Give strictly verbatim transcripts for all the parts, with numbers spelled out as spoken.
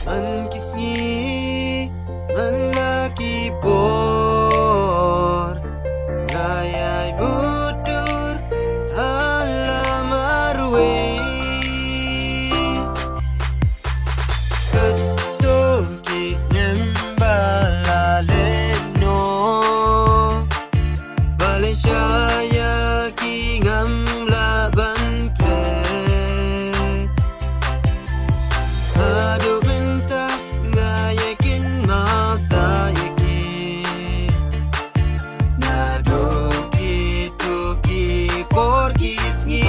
Man ki sngi, man la ki por, nga ïai mutdur ha la marwei. Katto ki snem ba la leit noh, ba leit sha ïa ki ngam lah ban klet. Haduh mynta nga ïa kin mawsaw ïa ki. Naduh kito ki por ki sngi.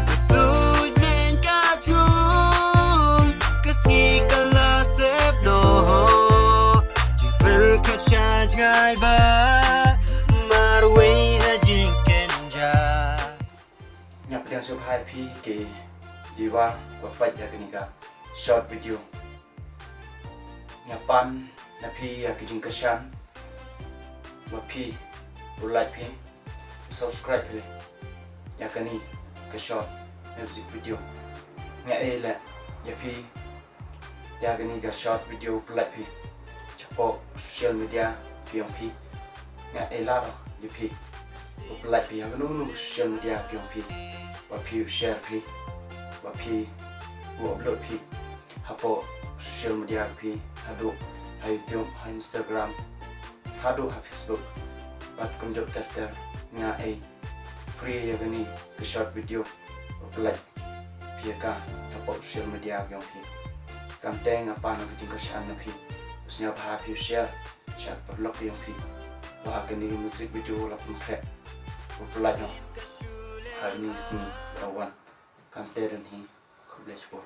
Ka suiñ mynta ka jong, ka sngi ka la sep noh. Jingpyrkhat sha jngai ba marwei ha jingkynja. Nga pdiang sngewbha ïa phi ki viewer ba peit ïa kane ka short video. Nga pan na phi ïa ka jingkyrshan ba phi u like phi, u subscribe phi ïa kane ka short music video. Nga ai lad ïa phi ïa kane ka short video, peit phi shapoh social media ka jong phi. Nga ai lad ïa phi, u peit phi ha kano kano social media ka jong phi, ba phi u share phi, ba phi u upload phi hapoh social media ka phi, haduh ha YouTube, ha Instagram, haduh ha Facebook, bad kumjuh ter ter. Nga ai free ïa kane ka short video, u peit phi ïa ka hapoh social media ka jong phi. Kumta nga pan ka jingkyrshan na phi, u sngewbha phi u share sha ki paralok ka jong phi, ba kane ka music video la pynkhreh, u peit noh ha kine ki sngi ba la wan. Kumta don hi, khublei shibun.